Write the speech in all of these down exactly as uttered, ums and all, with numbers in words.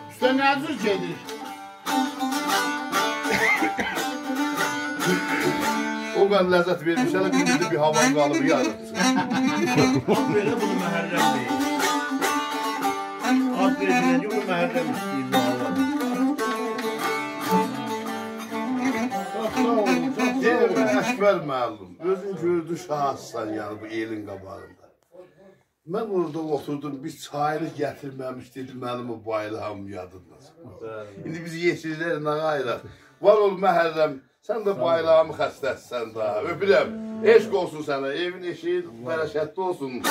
اوسته نه جور گئدیر؟ او قدر لذت وئرمیش، هله بیر ده بیر هاوا قالیبی یاریر. آد وئره بونو محرم دئییر. آد وئرمه‌یه یوخ، محرم ایسته‌ییر بو هاوا. چوخ ساغ اولون، چوخ ساغ اولون. دئییرم، اکبر معلم، اؤزون گؤردون شاهسان، یعنی بو ائلین قاباغیندا. من اورادا اوتوردوم، بیر چایینی گتیرمه‌میش، دئدی: «منیم او بایراغیم یادیندان چیخماز.» بلی. ایندی بیز یئتیریلر نه آییراق؟ وار اول محرم، سن ده بایراغیمی خسته‌سن ده. اؤپورم. عشق اولسون سنه، ائوین ائشیگین برکتلی اولسون.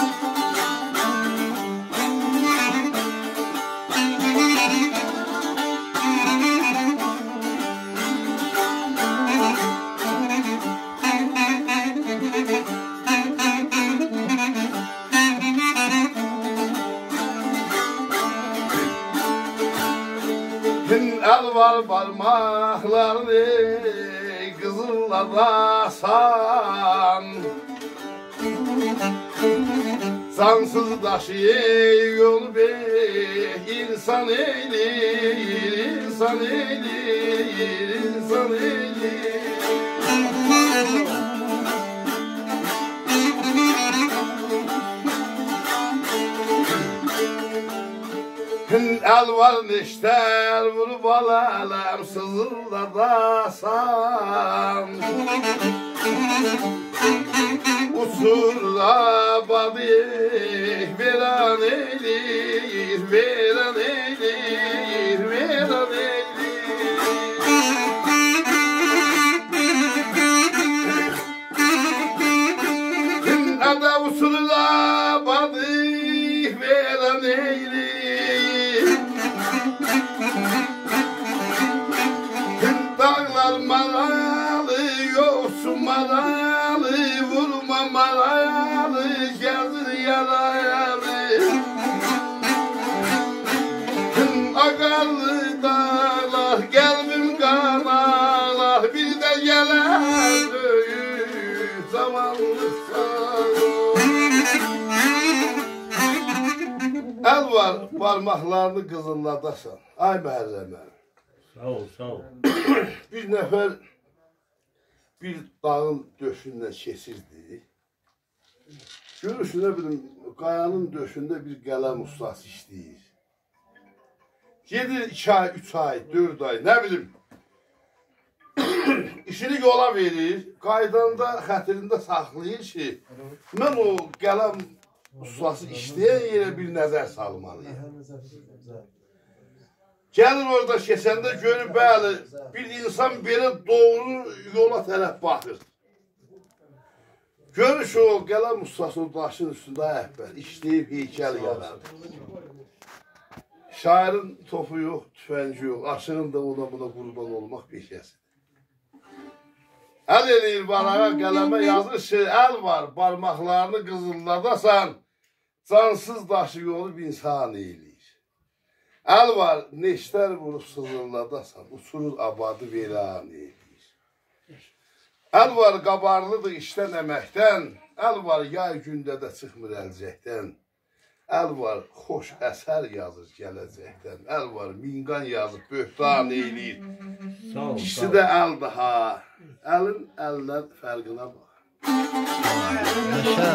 ال وار بارماقلارینی قیزیللاداسان، جانسیز داشی اولوب انسان ائله‌ییر، انسان ائله‌ییر، انسان ائله‌ییر. ال وار نئشتر ووروب آلالم سیزیلداداسان، اوچور آبادی ویران ائله‌ییر، ویران ائله‌ییر، ویران ائله‌ییر. ادا اوچور آبادی ویران ائله‌ییر. داغلار مارالی، یوخسون مارالی، وورما مارالی، گزیر یارالی. آغارلی داغلار، قلبیم قان آلار، بیر ده گلر بؤیوک جاوانلیق ساغ اول. ال وار بارماقلارینی قیزیللاداسان. آی محرم علی. ساغ اول، ساغ اول. بیر نفر بیر داغین دؤشوندن کئچیردی. گؤرور کی، نه بیلیم، قایانین دؤشونده بیر قلم اوستاسی ایشله‌ییر. گئدیر ایکی آی، اوچ آی، دؤرد آی، نه بیلیم. ایشینی یولا وئریر، قاییداندا خاطرینده ساخلاییر کی، من او قلم اوستاسی ایشله‌ین یئره بیر نظر سالمالییام. گلیر اورادا کئچنده گؤرور، بلی، بیر اینسان بئله دوغرو یولا طرف باخیر. گؤرور کی، او قلم اوستاسی او داشین اوستونده، آی اکبر، ایشله‌ییب هیکل یارادیب. شاعرین توپو یوخ، توفنگی یوخ، آشیغین دا اونا بونا قوربان اولماق پیشه‌سیدیر. ال ائله‌ییر واراغا، قلمه یازیر کی، ال وار، بارماقلارینی قیزیللاداسان، جانسیز داشی یولوب اینسان ائله‌ییر. ال وار، نئشتر ووروب سیزیلداداسان، اوچورور آبادی ویران ائله‌ییر. ال وار، قابارلیدیر ایشدن، امکدن، ال وار، یای گونده ده چیخمیر الجکدن. ال وار، خوش اثر یازیر گله‌جکدن، ال وار، مین قان یازیب بهتان ائله‌ییر. ساغ اول، ایکیسی ساغ اول. ده الدیر ها. الین الدن فرقینه باخ. یاشا.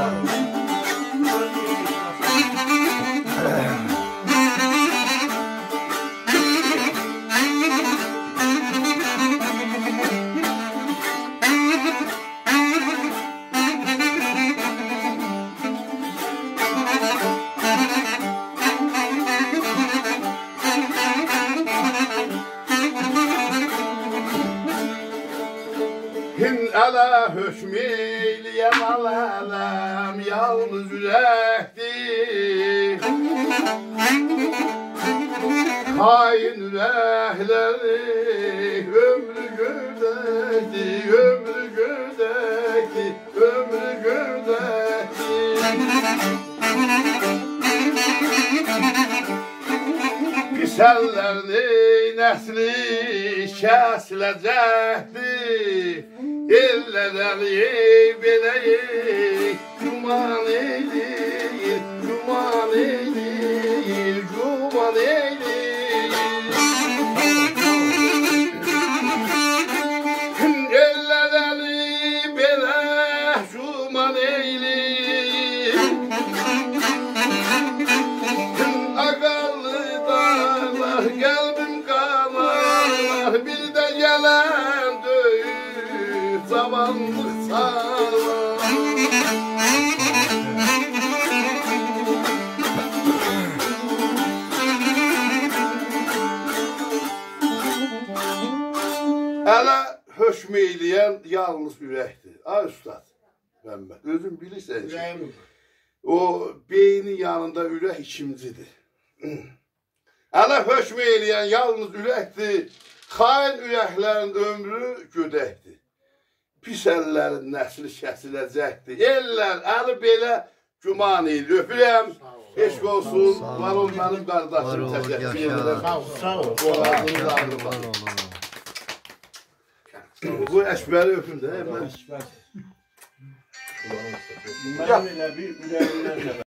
هین اله حکم ائیله‌ین آلعالم یالنیز اورکدیر. خائن اورکلری عؤمرو گؤردکدیر، عؤمرو گؤردکدیر، عؤمرو گؤردکدیر. پیس اللرین نسلی کسیله‌جکدیر. ائللر علی بئله گمان ائله‌ییر، گمان ائله‌ییر، گمان اله حکم ائله‌ین یالنیز اورکدیر. آی اوستاد ممد، اؤزون بیلیرسن کی، اوره‌ییم. او بئینین یانیندا اورک ایکینجی‌دیر. اله حکم ائله‌ین یالنیز اورکدیر، خائن اورکلرین عؤمرو گؤدکدیر. پیس اللرین نسلی کسیله‌جکدیر. ائللر الی بئله گمان ائله‌ییر. اؤپورم. ساغ اول. عشق اولسون. ساغ اول. وار اول منیم قارداشیم. وار اول، تشکر یاشا. ائدیرم. ساغ اول، ساغ اول. بوغازینیز آغریماسین. وار اول، وار اول. بو اکبری اؤپون ده. من منیم ائله بیر اوره‌ییمدن